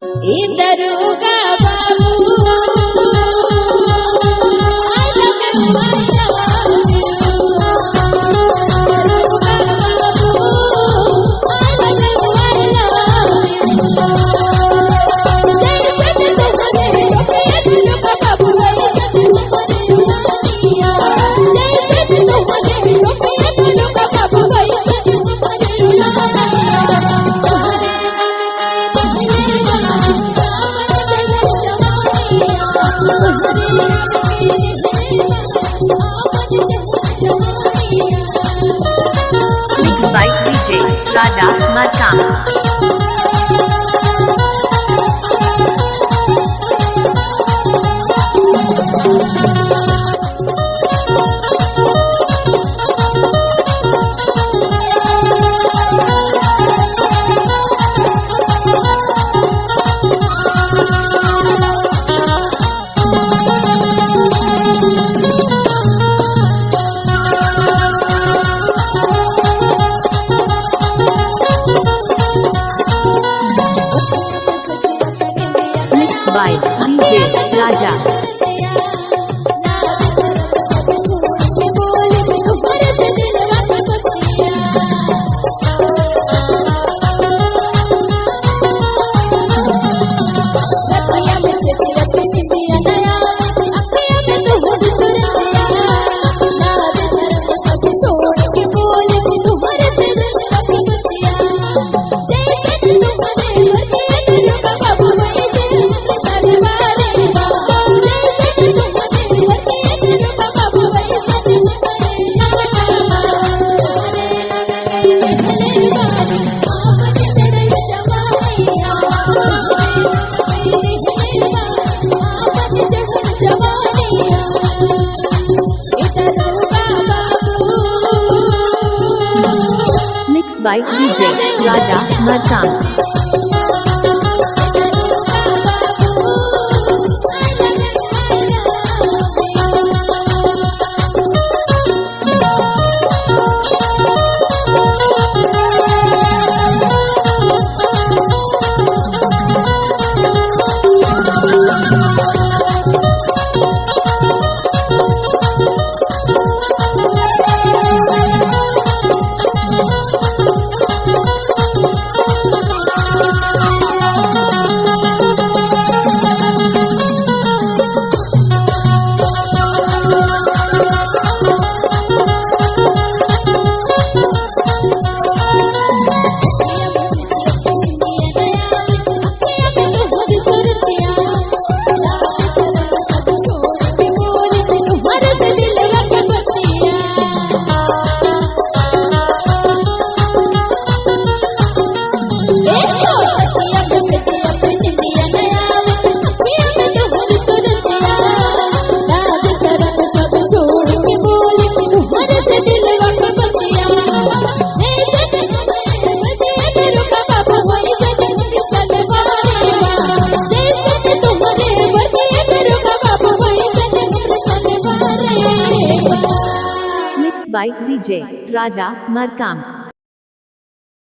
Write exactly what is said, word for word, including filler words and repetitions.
ए दरोगा बाबू, I love you, I love you। दरोगा बाबू, I love you, I love you। जय जय जय जय जय। Mixed by D J Raja Markam। Mixed by D J Raja। Mixed by D J Raja Markam। Mixed by D J Raja Markam।